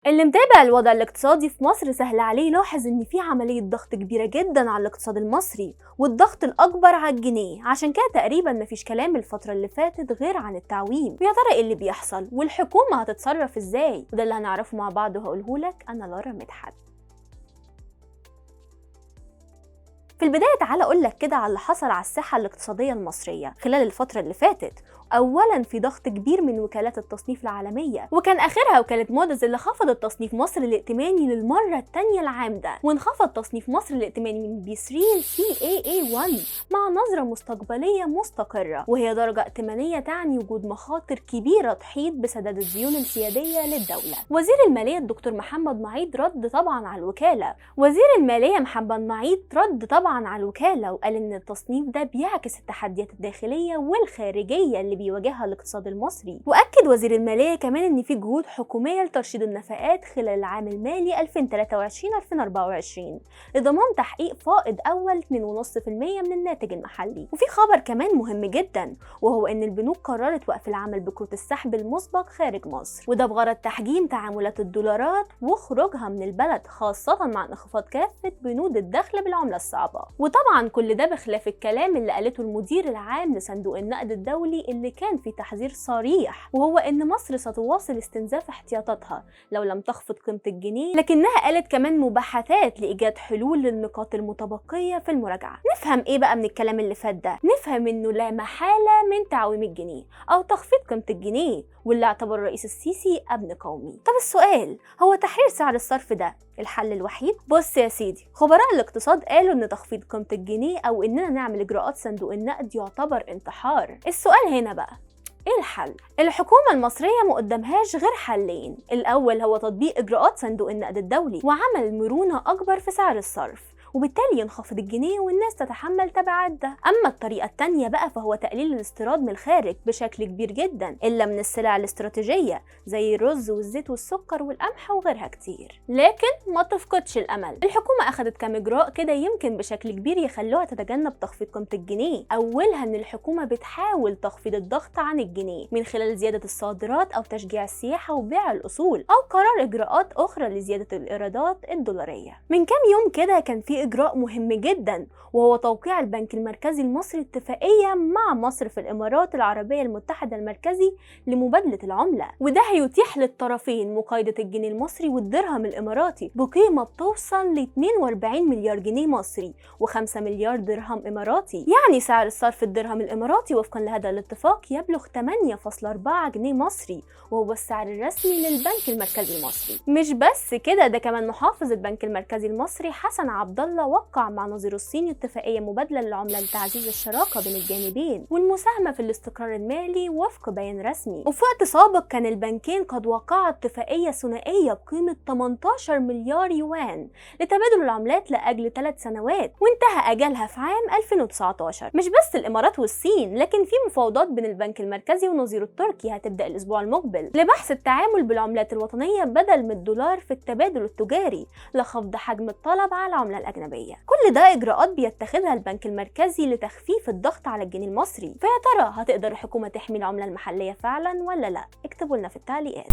اللي متابع الوضع الاقتصادي في مصر سهل عليه يلاحظ ان في عملية ضغط كبيرة جدا على الاقتصاد المصري، والضغط الاكبر على الجنيه. عشان كده تقريبا مفيش كلام الفترة اللي فاتت غير عن التعويم. ويا ترى ايه اللي بيحصل والحكومة هتتصرف ازاي؟ وده اللي هنعرفه مع بعض وهقوله لك انا لارا مدحت. في البداية تعالى أقول لك كده على اللي حصل على الساحة الاقتصادية المصرية خلال الفترة اللي فاتت. أولا في ضغط كبير من وكالات التصنيف العالمية، وكان آخرها وكالة موديز اللي خفضت تصنيف مصر الائتماني للمرة الثانية العام ده، وانخفض تصنيف مصر الائتماني من B3 ل CAA1 مع نظرة مستقبلية مستقرة، وهي درجة ائتمانية تعني وجود مخاطر كبيرة تحيط بسداد الديون السيادية للدولة. وزير المالية الدكتور محمد معيط رد طبعا على الوكالة. وزير المالية محمد معيط رد طبعا على الوكالة وقال إن التصنيف ده بيعكس التحديات الداخلية والخارجية اللي بيواجهها الاقتصاد المصري. واكد وزير المالية كمان ان في جهود حكومية لترشيد النفقات خلال العام المالي 2023-2024 لضمان تحقيق فائض اول 2.5% من الناتج المحلي. وفي خبر كمان مهم جدا، وهو ان البنوك قررت وقف العمل بكروت السحب المسبق خارج مصر، وده بغرض تحجيم تعاملات الدولارات وخروجها من البلد، خاصة مع انخفاض كافة بنود الدخل بالعملة الصعبة. وطبعا كل ده بخلاف الكلام اللي قالته المدير العام لصندوق النقد الدولي اللي كان في تحذير صريح، وهو ان مصر ستواصل استنزاف احتياطاتها لو لم تخفض قيمة الجنيه، لكنها قالت كمان مباحثات لإيجاد حلول للنقاط المتبقية في المراجعة. نفهم ايه بقى من الكلام اللي فات ده؟ نفهم انه لا محالة من تعويم الجنيه او تخفيض قيمة الجنيه، واللي اعتبر الرئيس السيسي ابن قومي. طب السؤال، هو تحرير سعر الصرف ده الحل الوحيد؟ بص يا سيدي، خبراء الاقتصاد قالوا ان تخفيض قيمة الجنيه او اننا نعمل اجراءات صندوق النقد يعتبر انتحار. السؤال هنا بقى، ايه الحل؟ الحكومة المصرية ما قدامهاش غير حلين. الأول هو تطبيق إجراءات صندوق النقد الدولي وعمل مرونة أكبر في سعر الصرف، وبالتالي ينخفض الجنيه والناس تتحمل تبعات ده. أما الطريقة التانية بقى فهو تقليل الاستيراد من الخارج بشكل كبير جدا، إلا من السلع الاستراتيجية زي الرز والزيت والسكر والقمح وغيرها كتير. لكن ما تفقدش الأمل، الحكومة أخدت كام إجراء كده يمكن بشكل كبير يخلوها تتجنب تخفيض قيمة الجنيه. أولها إن الحكومة بتحاول تخفيض الضغط عن الجنيه من خلال زيادة الصادرات أو تشجيع السياحة وبيع الأصول، أو قرار إجراءات أخرى لزيادة الإيرادات الدولارية. من كام يوم كده كان في إجراء مهم جدا، وهو توقيع البنك المركزي المصري اتفاقية مع مصرف الإمارات العربية المتحدة المركزي لمبادلة العملة، وده هيتيح للطرفين مقايضة الجنيه المصري والدرهم الإماراتي بقيمة بتوصل ل 42 مليار جنيه مصري و5 مليار درهم إماراتي. يعني سعر الصرف الدرهم الإماراتي وفقا لهذا الاتفاق يبلغ 8.4 جنيه مصري، وهو السعر الرسمي للبنك المركزي المصري. مش بس كده، ده كمان محافظ البنك المركزي المصري حسن عبد الله وقع مع نظيره الصيني اتفاقية مبادلة للعملة لتعزيز الشراكة بين الجانبين والمساهمة في الاستقرار المالي وفق بيان رسمي. وفي وقت سابق كان البنكين قد وقعوا اتفاقية ثنائية بقيمة 18 مليار يوان لتبادل العملات لأجل 3 سنوات، وانتهى أجلها في عام 2019. مش بس الإمارات والصين، لكن في مفاوضات بين البنك المركزي ونظيره التركي هتبدأ الأسبوع المقبل لبحث التعامل بالعملات الوطنية بدل من الدولار في التبادل التجاري لخفض حجم الطلب على العملة الأجنبية. كل ده إجراءات بيتخذها البنك المركزي لتخفيف الضغط على الجنيه المصري. فيا ترى هتقدر الحكومة تحمي العملة المحلية فعلا ولا لا؟ اكتبوا لنا في التعليقات.